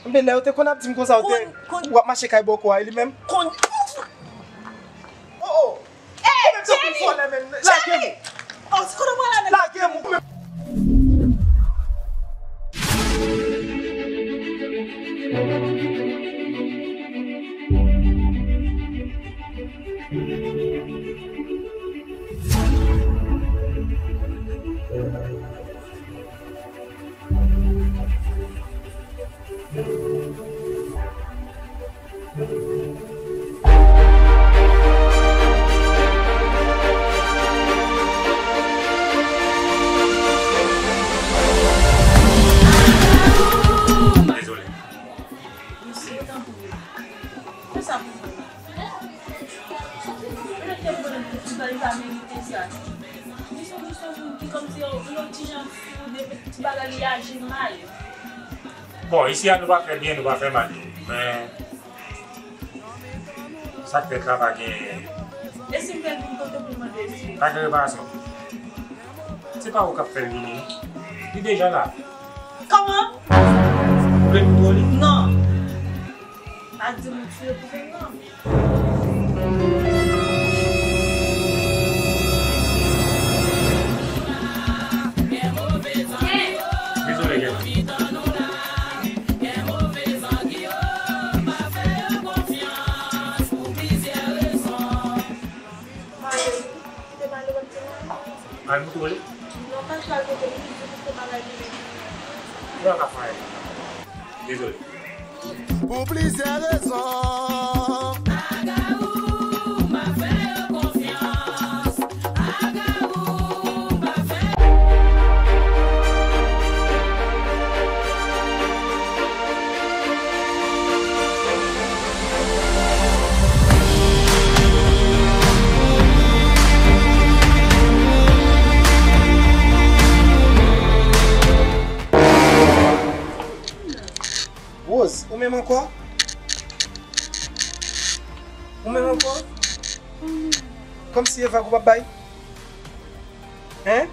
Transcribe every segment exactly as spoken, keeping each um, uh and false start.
Enben, lè yo te konn ap di m konsa, yo te, w ap mache kay bòkò a, e li menm? Kon... Oh, oh! Ou menm tankou vòlè menm. Lage m! Oh, se kote w pral la menm? Lage m! Ou menm... Dezole. Mesye, tanpri. Fè sa pou mwen. Petèt ke mwen menm, ti bagay pa merite sa. Li se jis yon moun ki kòmsi yon, yon ti jan fou, de ti bagay li aji mal. Bon, isi a nou pa fè byen, nou pa fè mal. Men, sa k fèt la pa gen... E si m fè l vin kote w pou mande ekskiz? Pa gen reparasyon. Se pa ou k ap fè l vini, non. Li deja la. Kòman? Ou vle m twouve li? Non. Pa di m ou tiye pou vin non. Dezole, Kèla. Al moutre w li? Non, pa chal kote li, li di pou fè bagay li menm. Ou pa ka fè anyen. Dezole. Pou plizyè rezon. Rose, ou menm ankò? Ou menm ankò? Kòmsi e vag ou p ap bay? Hein?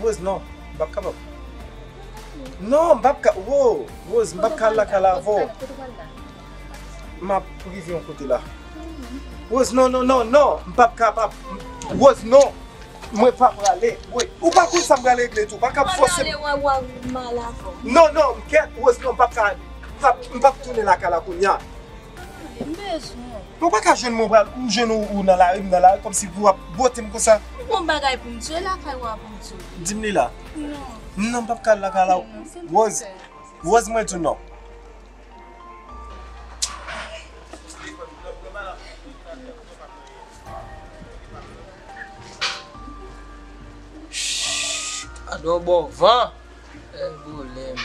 Rose, non, m p ap kapab. Non, m p ap ka, wo, Rose, m p ap ka al lakay la avè w. M ap rive yon kote la. Rose, non, non, non, non, m p ap kapab. Rose, non. Mwen pa prale. Wi, ou pa konn sa m pral regle tou. Pa kab fòse m. Pale, wè, wè, mal avè w. Non, non, m kèt, Rose, non, m p ap ka, m p ap, m p ap tounen lakay la kounye a. M bezwen w. Ou pa ka jwenn mwen, pral, m jwenn ou, ou nan lari, m nan lari, kòmsi pou w ap bwote m konsa. M gon bagay pou m di w, e lakay ou a pou m di w. Di m li la. Non. Non, m p ap ka al lakay la. Non, silvouplè. Rose, Rose, mwen di w non. Ch, gade yon bon van. E pwoblèm.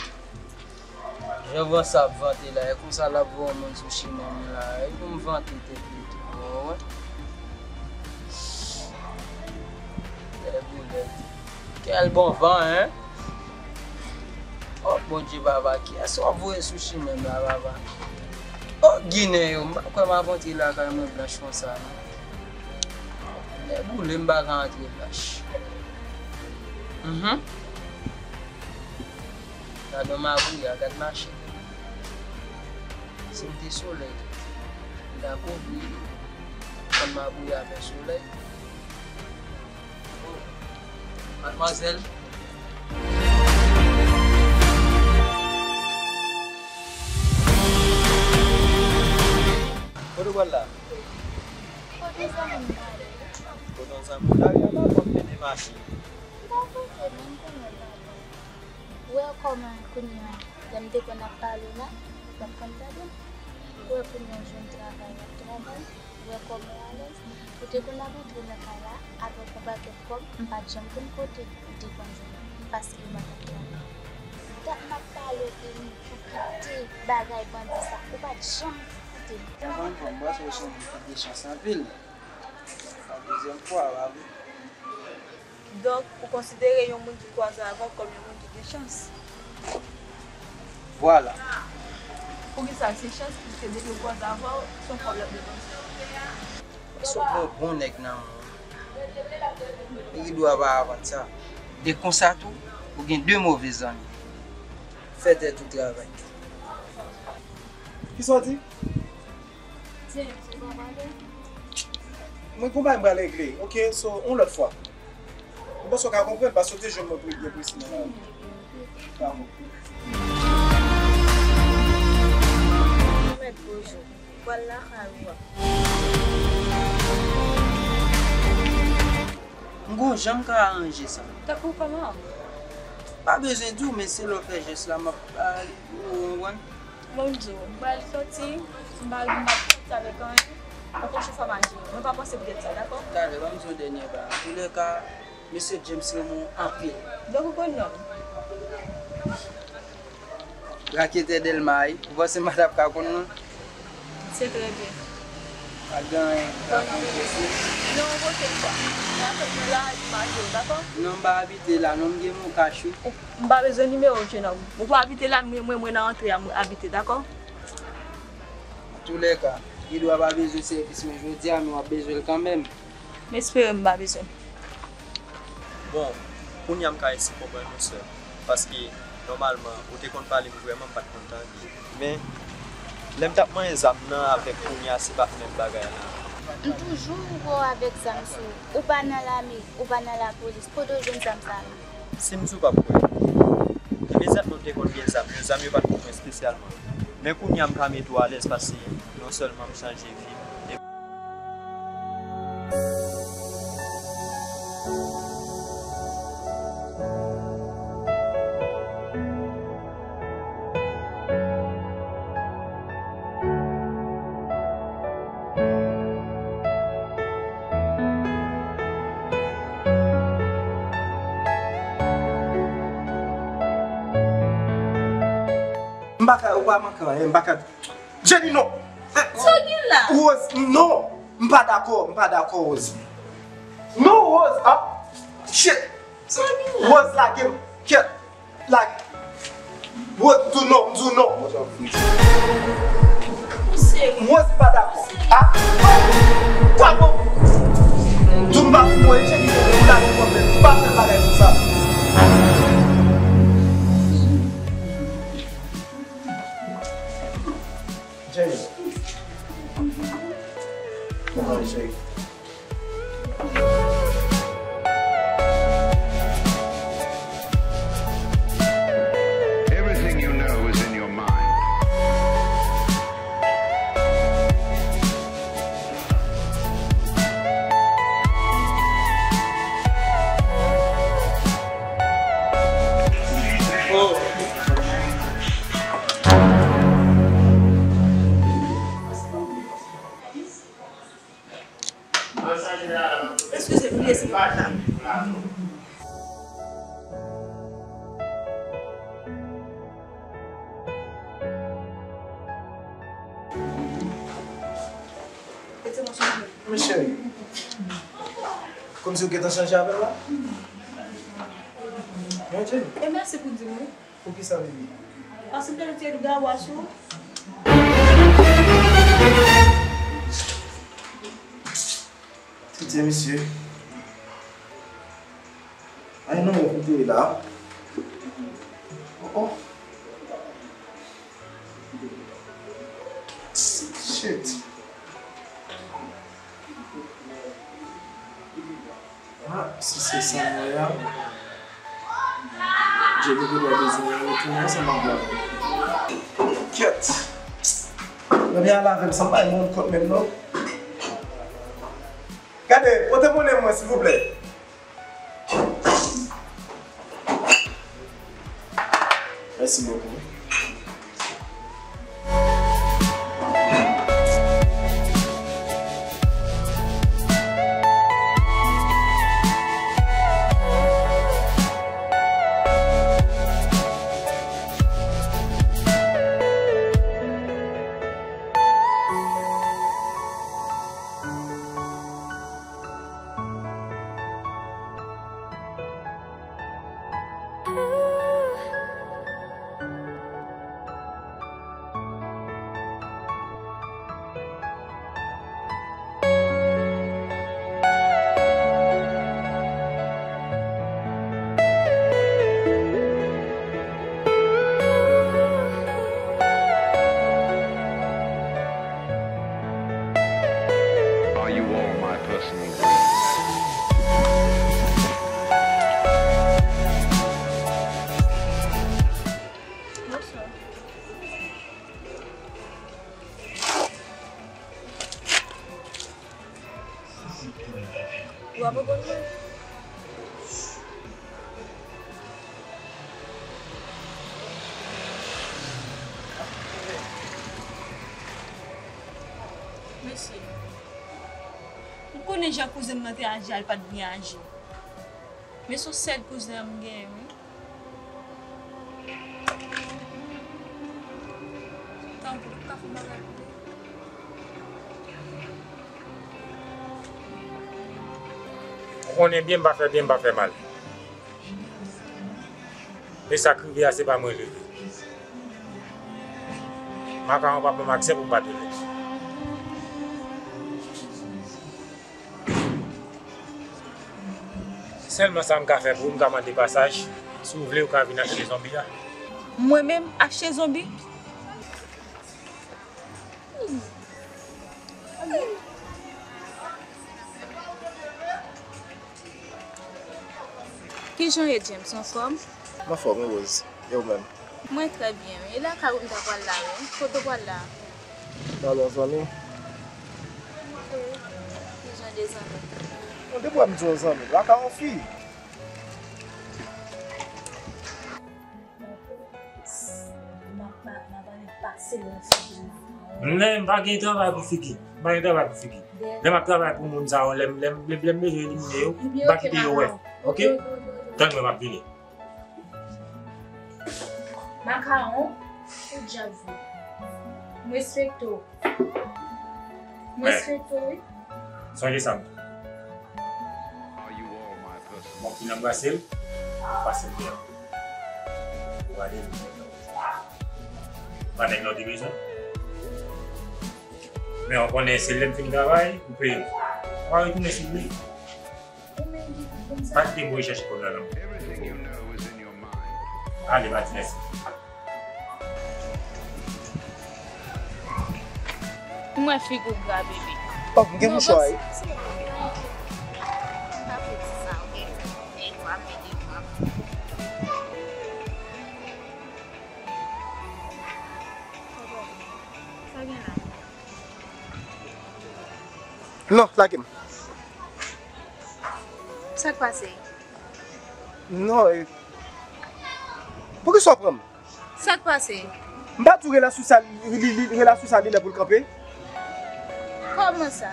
Jan van sa ap vante la, e konsa l ap voye yon moun sou chimen mwen la. E pou m vante tèt li tou, ou wè. E pwoblèm. Kèl bon van, en? O Bondye, papa, kiyès w ap voye sou chimen m la, papa? O, Ginen yo, m pa kwè m ap antre lakay mwen blanch konsa, non. Lè boule, m pa ka antre blanch. Mhm. Gad yon mabouya, gad machin. Si m te solèy, m ta kouvri li. Konn mabouya fè solèy. Madmwazèl. Kote w pral la? Kote zanmi m pale. Kote yon zanmi w? Lari a pa bon, gen de machin. M pa kote, men m konnen l pa bon. Ou wè kòman kounye a, lè m te konn ap pale w la, w pa t konn tande m. Ou wè kounye a w jwenn travay, w ap travay. Ou wè kòman w alèz. Ou te konn ap antre nan kay la avèk yon pakèt kòb, m pa t janm konn kote ou te konn jwenn li, paske m pa t ap travay. Dat m ap pale w e m pou kite bagay bandi sa, ou pa t janm koute m. Mwen konn kòm bòs, ou se yon moun ki gen chans anpil. Pa dezyèm fwa, pa vre? Donk, ou konsidere yon moun ki kwaze avè w kòm yon moun ki gen chans? Vwala. Poukisa se chans, piske depi yo kwaze avè w, se yon kòb y ap depanse? Paske w gen yon bon nèg nan men w. Li gen dwa pa aprann sa. De konsa tou, ou gen de move zanmi. Fè tèt ou travay. Kisa w di? Mwen gon bagay m pral regle, ok? So, yon lòt fwa. Mwen panse w ka konprann, paske w te jwenn mwen pou byen presi nan lavi. Dakò. Mèt Bozo, pral lakay ou a. M gon jan m ka aranje sa. Tankou kòman? Pa bezwen di w, men se lè w fè jès la, m ap, a, ou konprann? Bon, m di w, m pral soti, m pa, m pa fè sa avèk anyen. Yon pwochen fwa m a jere. Mwen pa panse poutèt sa, dakò? Talè, ban m di w dènye bagay. Antoulèka, mesye James renmen w anpil. Donk ou konn non l? Raketè Dèlma, wi. Ou panse m pa t ap ka konn non l? Se trè byen. Pa gen anyen, pa gen anyen. Non, yon pwochen fwa. Mwen ap fè mwen la, di m a jere, dakò? Non, m pa abite la, non, m gen mon kach, wi. M pa bezwen nimewo w, jenòm. Ou pa abite la, mwen, mwen, mwen nan antre a, mwen abite, dakò? Antoulèka, gen dwa pa bezwen sèvis mwen jodi a, men w ap bezwen l kanmenm. M espere m pa bezwen. Bon, kounye a m ka eseye konprann ou, sè, paske nòmalman, ou te konn pale m vrèman, m pa t konn tande. Men, lè m t ap manyen zam nan avèk kounye a, se pa t menm bagay la. M toujou wè w avèk zam sou ou. Ou pa nan lame, ou pa nan lapolis. Kote w jwenn zam sa a? Si m di w p ap kwè. Imedyatman m te konn gen zam yo, zam yo pa t pou mwen espesyalman. Men kounye a m ka mete w alèz paske non sèlman m chanje vi m, e M pa ka, ou pa manke anyen, m pa ka. Jenny, non! Sa w gen la? Rose, non! M pa dakò, m pa dakò, Rose. Non, Rose, ah! Shit! Sa w gen la? Rose, lage m. Kèt! Lage. Rose, m di w non, m di w non. Ou serye? Rose, m pa dakò. Ah! Kwa bon? M di w m pa pou mwen, Jenny, ou lage m, m pa fè bagay konsa. Jenny. Kòman w ye, cheri? Everything you know is in your mind. Oh. Eskize m, bliye se pa la. Mete mwen sou mwen. Men cheri, kòmsi w gentan chanje avè l la? Wi, cheri. E mèsi pou di m wi. Poukisa, baby? Paske m te retire gawa sou ou. Tete, mesye. Ay non, men kote la. Oh, oh. Shit. Ah, si se sa m wè a, Djeni gen dwa bezwen retounen ansanm ak mwen. Kèt! Ebyen, al avè m san bay moun kont menm non. Gade, pote monnen mwen, silvouplè. Mèsi bokou. W ap reponn mwen? Mesye, ou konnen jan kouzen m nan te aji a, l pa t byen aji. Men se yon sèl kouzen an m genyen, wi. Tanpri, ou ka fè bagay pou li? Ou konnen byen m pa fè byen, m pa fè mal. E sa k rive a, se pa mwen l rive. Makawon pa ban m aksè pou m padone. Sèlman sa m ka fè pou ou, m ka mande pasaj. Si w vle, ou ka vin achte zonbi a. Mwen menm achte zonbi? Kijan w ye, James? Anfòm? M anfòm, wi, Rose. E ou menm? Mwen trè byen, wi. E lakay ou m ta pral la, wi. Kote w pral la? Pral wè yon zanmi. Kijan de zanmi? Bon, depi w wè m di yon zanmi, lakay yon fi. M pa gen travay pou figi. M pa gen travay pou figi. Lè m ap travay pou moun sa yo, lè m, lè m, lè m, lè m bezwen elimine yo, m pa kite yo wè. Oke? Tann mwen, m ap vini. Makawon, podyab vre. M respekte w. M respekte w, wi. Sonje sa m di. Bon, fin anbrase l, pase l byen. Ou gade l. Pa nèg la w te bezwen. Men w konnen se lè m fin travay, ou peye m. Ou pa retounen si w vle. Pa kite m rechèche kòb la non. Ale, pa di mèsi. M wè figi w gra, bebe. Oh, m gen mouchwa wi. Sa gen la? Non, lage m. Sa k pase? Non, e, poukisa w pran m? Sa k pase? M pa di w relasyon sa, li, li, relasyon sa li lè pou l kanpe? Kòman sa?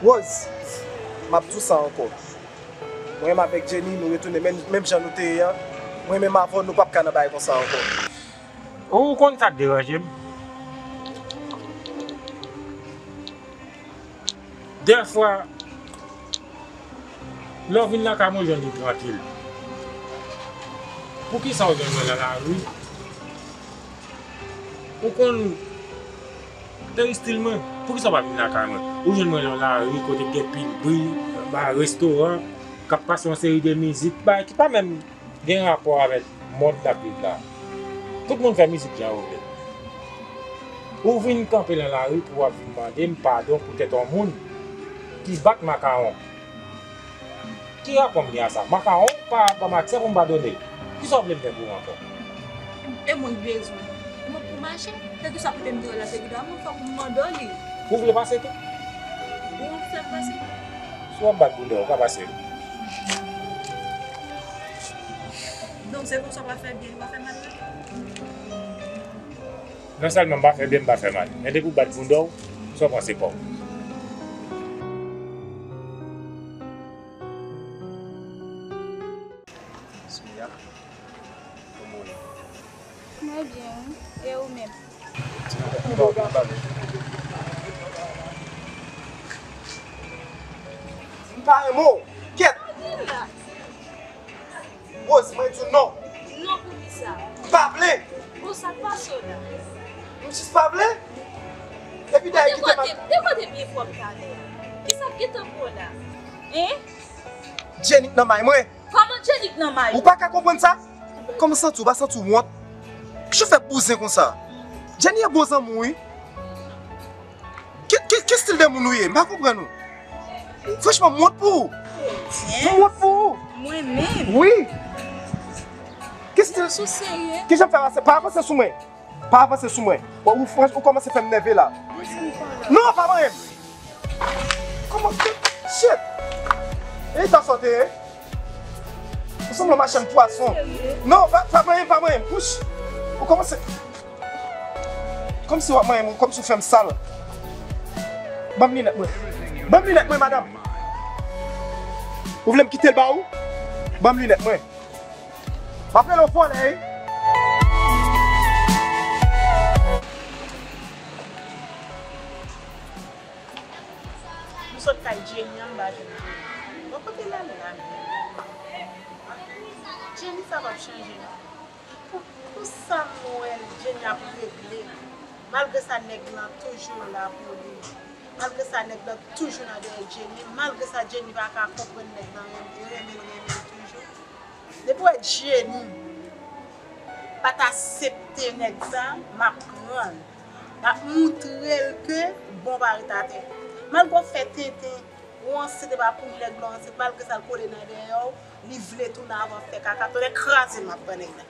Rose, m ap di w sa ankò. Mwen menm avèk Jenny, nou retounen menm, menm jan nou te ye an. Mwen menm avè w, nou p ap ka nan bagay konsa ankò. Ou konn sa k deranje m? Dèfwa, lè w vin lakay mwen, w jwenn li trankil. Poukisa w jwenn mwen nan lari? Ou konn peristil mwen? Poukisa w pa vin lakay mwen? Ou jwenn mwen nan lari, kote k gen pil bri, ba restoran, k ap pase yon seri de mizik, bagay ki pa menm gen rapò avèk mond n ap viv la. Tout moun fè mizik jan yo vle. Ou vin kanpe nan lari pou w ap vin mande m padon poutèt yon moun ki bat makawon. Ki rapò m gen a sa? Makawon pa ban m aksè pou m padone l. Kisa w vle m fè pou ou ankò? E mwen k bezwen w. E mwen k pou mache. Kèlkeswa kote m dwe al la, se gidon an mwen fè pou m mande w li. Ou vle pase tou? Ou fè m pase? Si w ap bat bounda w, ou ka pase wi. Donk se konsa w pa fè byen, w pa fè mal la? Non sèlman m pa fè byen, m pa fè mal. Men depi w bat bounda w, sa w panse pa w. Sonia, kòman w ye? Mwen byen, wi. E ou menm? M pa renmen w. Kèt! Rose, mwen di w non. Non pou kisa? M pa vle. Bon, sa k pase w la? M jis pa vle. Epi dayè kite m ak... De kote byen pwòp talè a? Kisa k gentan pran w la? Hein? Jenny k nan may mwen. Kòman Jenny k nan may ou? Ou pa ka konprann sa? Kòman santi w? Pa santi w wont? Kisa w fè bouzen konsa? Jenny e bon zanmi w wi. Ki, ki, ki stil de moun ou ye? M pa konprann ou. Franchman, m wont pou ou. M wont pou ou. Mwen menm? Wi. Ki stil? Ou serye? Kijan m fè pase? Pa avanse sou mwen. Pa avanse sou mwen. Bon, ou franch, ou kòmanse fè m nève la. Non, pa manyen m. Kòman? Shit! E ta sote, e? Ou sanble yon machann pwason. Non, pa, pa manyen, pa manyen. Wouch! Ou kòmanse. Kòmsi w ap manyen m, kòmsi w fè m sal. Ban m linèt mwen. Ban m linèt mwen, madanm. Ou vle m kite l ba ou? Ban m linèt mwen. M ap rele w vòlè, wi. M sot kay Jenny an, m pa jwenn Jenny. Bon, kote l al la menm? Jenny sa p ap chanje non. Pou, pou sa m wè Jenny ap regle, malgre sa nèg lan toujou la pou li. Malgre sa nèg lan toujou nan dèyè Jenny. Malgre sa Jenny pa ka konprann nèg lan renmen, renmen l, renmen l toujou. Depi w wè Jenny pa t aksepte nèg sa, m ap pran l. M ap moutre l ke bon pa ret atè. Malgre w fè tenten, ou ansent, e pa pou nèg la ansent, malgre sa l kole nan dèyè w, li vle tounen avè w fè kaka, tonnè kraze m ap pran nèg la.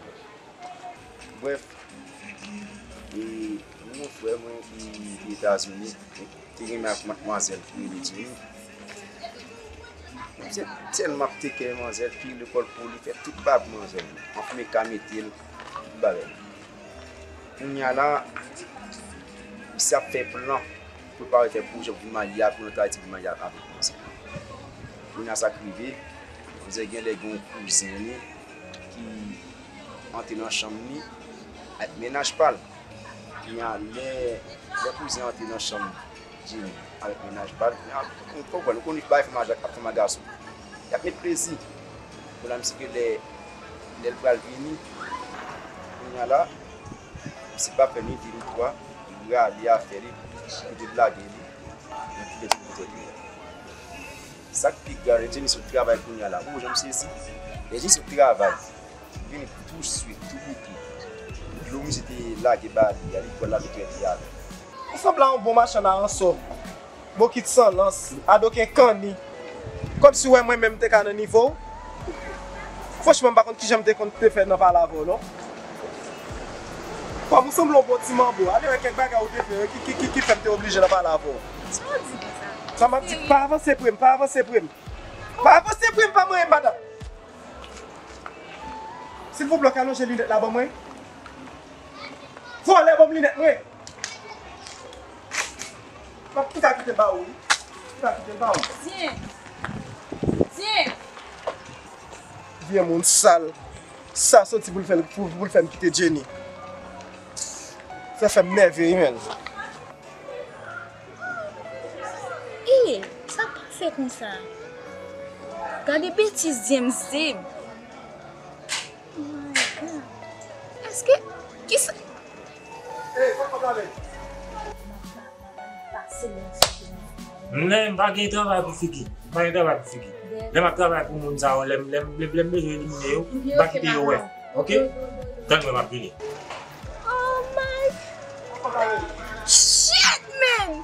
Brèf, e, yon frè mwen ki, ki Etazini, te renmen ak madmwazèl ki rele Jenny. Misye tèlman ap tekè manzè, peye lekòl pou li, fè tout bagay pou manzè. Anfen, ka mete l, tout bagay. Kounye a la, misye ap fè plan, prepare fè pwojè pou vin marye ak mwen, nou ta di vin marye avèk mwen. Kounye a sa k rive, manzè genlè gen yon kouzen li ki antre nan chanm li ak mennaj pa l. Kounye a, lè, lè kouzen an antre nan chanm Jenny avèk mennaj pa l, kounye a, ou konprann, ou konn bagay fanm ak, ak fanm ak gason. Y ap met plezi. Kounye a, misye ke lè, lè l pral vini, kounye a la, misye pa fè ni de ni twa, li rale afè li, kote l lage li, nan kilè ti bouton li. Sa k pi grav, lè Jenny sot travay kounye a la. Ou jan m sezi? Lè Jenny sot travay, vini touswit, tou piti. Dlo misye te lage ba li a, li pran l al trete avè l. Ou sanble a yon bon machann aransò. Bokit san lans, adoken kanni. Kòmsi w wè mwen menm m te ka nan nivo w. Franchman, m pa konn kijan m te konn te fè nan pale avè w, non. Kòm ou sanble yon bon ti manbo, ale wè kèk bagay ou te fè yo ki, ki, ki, ki fè m te oblije nan pale avè w. Sa w di konsa? Sa m ap di, pa avanse pre m, pa avanse pre m. Pa avanse pre m, pa manyen m, madanm. Silvouplè, w ka lonje linèt la ban mwen? Vòlè, ban m linèt mwen. M ap, m ka kite l ba ou, wi. M ka kite l ba ou. Tyen. Tyen. Vye moun sal. Sa soti pou l fè, pou, pou l fè m kite Jenny. Sa fè m nève, wi, menn. Ee, sa pase konsa? Gade betiz James di m. Oh my God. Èske, kisa? Ee, fòk pa pale. Mwen, m pa gen travay pou figi. M pa gen travay pou figi. Lè m ap travay pou moun sa yo, lè m, lè m, lè m, lè m bezwen elimine yo, m pa kite yo wè. Ok? Tann mwen, m ap vini. Oh my. Shit, man!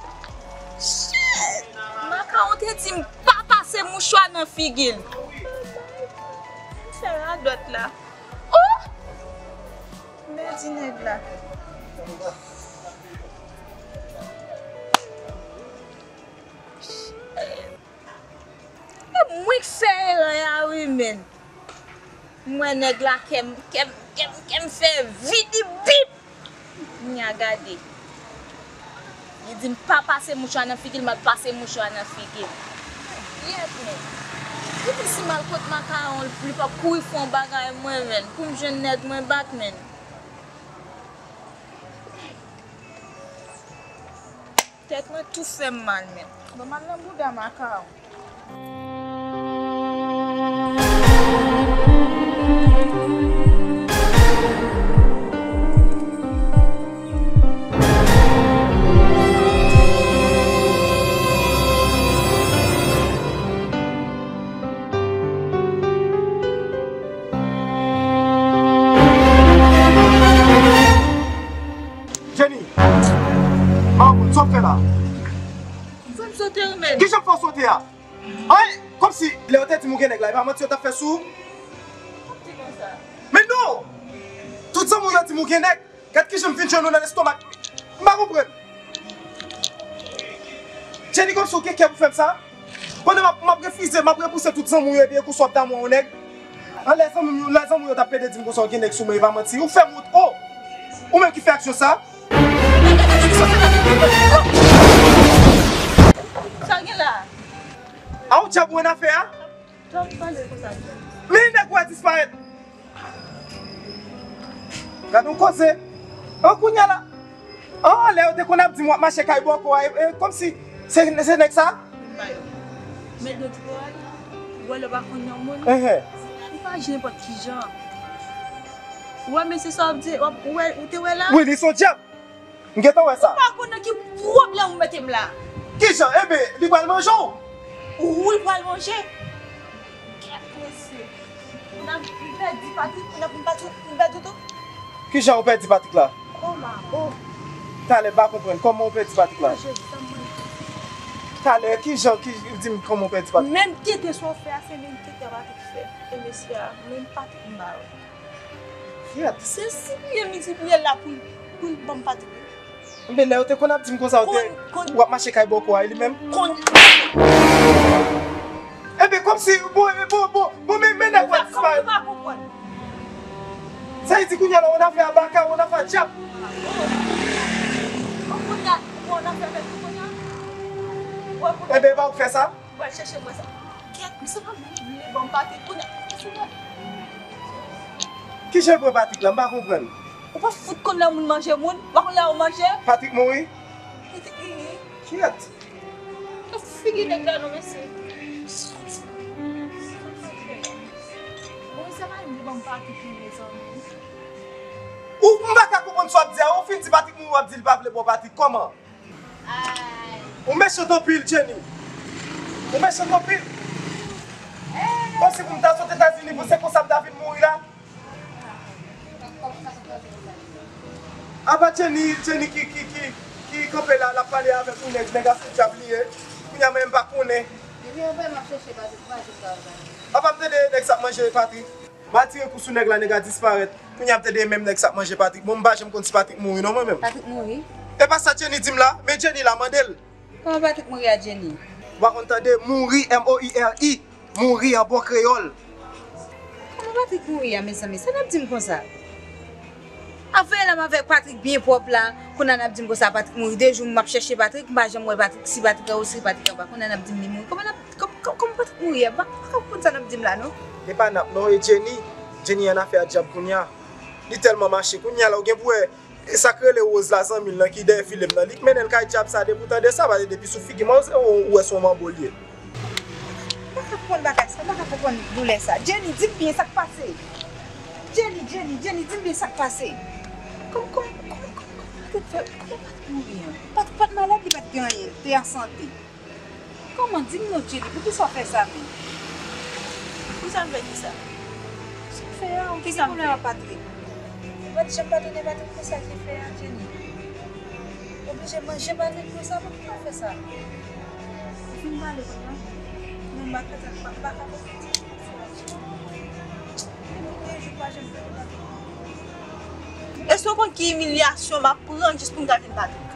Shit! Makawon te di m pa pase mouchwa nan figi l. Oh my God. Sa radòt la. Oh! M pèdi nèg la. E mwen k fè erè a wi, menn. M wè nèg la, kè m, kè m, kè m, kè m fè vidi bip. Kounye a gade. Li di m pa pase mouchwa nan figi l, m al pase mouchwa nan figi l. Yèt, menn. Li di si m al kot makawon, li p ap kouri fè yon bagay mwen, menn, pou m jwenn nèg mwen back, menn. Tèt mwen tou fè m mal, menn. Ban m al nan bouda makawon. Jenny! Mamoun, sa w fè la? Fè m sote wi, menn. Kijan m fè w sote a? Ay, kòmsi lè yo te di m ou gen nèg la, e pa manti yo t ap fè sou ou? Ou di konsa. Men non! Tout zanmi w yo di m ou gen nèg. Gad kijan m vin jwenn ou nan lestomak. M pa konprann. Jenny, kòmsi w gen kè pou fè m sa? Pandan m ap, m ap refize, m ap repouse tout zanmi w yo, epi e konsa w ap damou yon nèg. Anlè zanmi w, lè zanmi w yo t ap pede di m konsa w gen nèg sou men, e pa manti. Ou fè m wont, o! Ou menm ki fè aksyon sa? Sa gen la? A yon djab ou annafè a? Tòp pale konsa. Men nèg ou a disparèt. Gade yon koze. An kounye a la. An, lè yo te konn ap di m w ap mache kay bòkò a, e, e, kòmsi se, se nèg sa? Met de twòl, ou wè lè w pa konn yon moun. Enhen. Ou pa aji nenpòt ki jan. Ou wè, men se sa w ap di, w ap, ou wè, ou te wè la? Wi, li se yon djab. M gentan wè sa. Ou pa konn nan ki pwoblèm ou mete m la. Kijan? Enben, li pral manje w. Ou, ou li pral manje. Kèt mesye. M pèdi Patrick, m pèdi, m pèdi tou. Kijan ou pèdi Patrick la? Kòman? O. Talè, m pa konprann. Kòman ou pèdi Patrick la? Jezi, sa m mande. Talè, kijan, ki, di m kòman ou pèdi Patrick? Menm tenten sa w fè a, se menm tenten Patrick fè. E mesye a, menm Patrick m ba yo. Kèt. Se sipliye, m sipliye l la pou l, pou l ban m Patrick. Enben, lè yo te konn ap di m konsa, w te, w ap mache kay bòkò a, e li menm? Konn. Enben, kòmsi, bon, bon, bon, bon, men, men nèg w ap disparèt. Ou pa konprann. Sa vle di kounye a la, w annafè a baka, w annafè a djab. Ou konn gade, ou annafè avèk ou kounye a? Enben, e pa ou k fè sa? Ou pral chèche mwen sa. Kèt, men se pa mwen ki vle ban m Patrick kounye a. Kijan l pran Patrick la? M pa konprann. Ou pa fout konn lè moun manje moun? Ou pa konn lè yo manje? Patrick mouri? Patrick mouri. Kèt. Gad figi nèg la non, mesye. Bon, se pa li vle ban m Patrick non, mezanmi. Ou, m pa ka konprann sa w ap di a. Ou fin di Patrick mouri, w ap di l pa vle ba w Patrick. Kòman? Ou mechan anpil, Jenny. Ou mechan anpil. Kòmsi pou m ta sot Etazini, pou se konsa m ta vin mouri la. Apa Jenny, Jenny ki, ki, ki, ki kanpe la, l ap pale avèk yon nèg, nèg a se dyab li ye. Kounye a mwen menm m pa konnen. Ebyen, anben, m ap chèche Patrick, m pa jwenn Patrick. Apa m tande nèg sa ap manje Patrick. M al tire kou sou nèg la, nèg la disparèt. Kounye a m tande e menm nèg sa ap manje Patrick. Bon, m pa janm konn si Patrick mouri non, mwen menm. Patrick mouri? E pa sa Jenny di m la, men Jenny la, mande l. Kòman Patrick mouri a, Jenny? Ou pa konn tande mouri, M O U R I, mouri an bon kreyòl. Kòman Patrick mouri a, mezanmi? Sa n ap di m konsa? Ap fè la m avèk Patrick byen pwòp la, kounye a n ap di m konsa Patrick mouri. De jou m ap chèche Patrick, m pa janm wè Patrick, si Patrick anwo, si Patrick anba. Kounye a n ap di m li mouri. Kòman n ap Kòm, kòm, kòm Patrick mouri a, m pa, m pa ka konprann sa n ap di m la, non. E pa n ap, non, e Jenny. Jenny annafè a djab kounye a. Li tèlman mache kounye a la, ou gen pou wè, e sa k rele Rose la, zanmi l lan, ki dèyè file m nan, li k mennen l kay djab sa, depi w tande sa, paske depi sou figi m, ou, ou wè se yon manbo l ye. M pa ka konprann bagay sa, m pa ka konprann doulè sa. Jenny, di m byen sa k pase. Jenny, Jenny, Jenny, di m byen sa k pase. Kòm, kòm, kòm, kòm, kòm Patrick fè, kòman Patrick mouri an? Patrick pa t malad, li pa t gen anyen, li te an sante. Kòman? Di m non, Jenny, poukisa w fè sa menm? Poukisa m fè kisa? Sa w fè a, ou te gen pwoblèm ak Patrick. Ou pa t janm padone Patrick konsa ki fè a, Jenny. Oblije manje Patrick konsa, poukisa w fè sa? Ou fin pale kounye a? Men m pa ka, m pa ka konprann sa w ap di. Depi premye jou m pa janm padone Patrick. Èske w konn ki imilyasyon m ap pran jis pou m ka jwenn Patrick?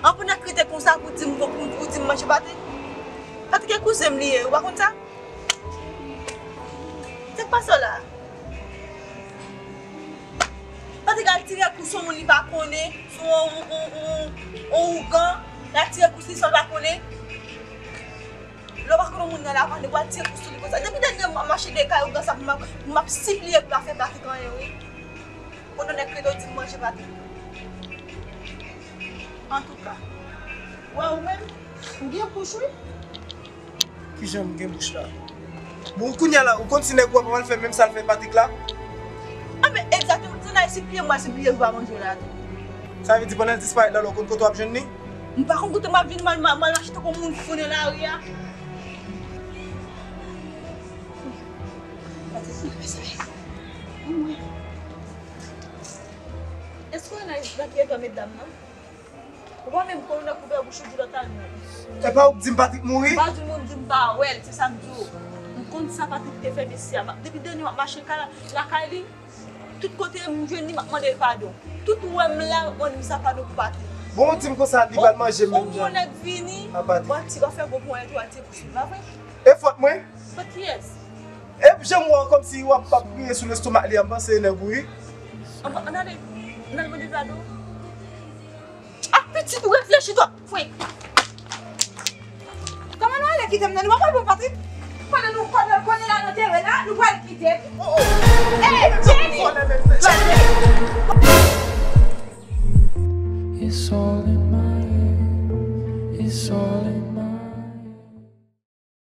An pou n ap krite konsa pou di m, pou, pou di m manje Patrick. Patrick e kouzen m li ye, ou pa konn sa? Sa k pase w la? Patrick al tire kou sou moun li pa konnen, sou on, on, on, on, on ougan, l al tire kou sou li san l pa konnen. Lè w pa konn yon moun nan lavan li, w al tire kou sou li konsa. Depi dènye m ap mache de kay ougan sa pou m ap, pou m ap sipliye pou pa fè Patrick anyen, wi. Konnen nèg krete w di m manje Patrick. Antouka, wè ou menm, ou gen bouch wi. Kijan m gen bouch la? Bon, kounye a la, ou konn si nèg ou a pa pral fè menm sa l fè Patrick la? Anben, egzakteman, se nan sipliye m al sipliye pou pa manje w la tou. Sa vle di pandan l disparèt la, la w konn kote w ap jwenn li? M pa konn kote m ap jwenn li, m al, m al, m al mache tankou moun fou nan lari a. Patrick, mwen fè sa. Anmwey. Èske w nan, nan ki eta medam nan? Ou pa menm konn nan kouvè bouch ou di lòt al mouri. E pa ou k di m Patrick mouri? M pa di moun di m pa wè l, se sa m di w. M konn sa Patrick te fè mesye a. M ap, depi dènye m ap mache ka, lakay li, tout kote m jwenn li, m ap mande l padon. Tout ou wè m la, m ap mande misye a padon pou Patrick. Bon, ou di m konsa, li pral manje m menm jan. Ou nèg vini, w ap ti ka fè gwo ponyèt ou al tire pou sou, pa vre? E fòt mwen? Fòt kiyès? E jan m wè w kòmsi w ap, ap kriye sou lestomak li a, m panse e nèg ou wi. Ann, ann ale, ann al mande padon. Ah, pitit, ou reflechi twòp. Fwe. Kòman nou ale kite m nan? Nou pa pral bon, Patrick?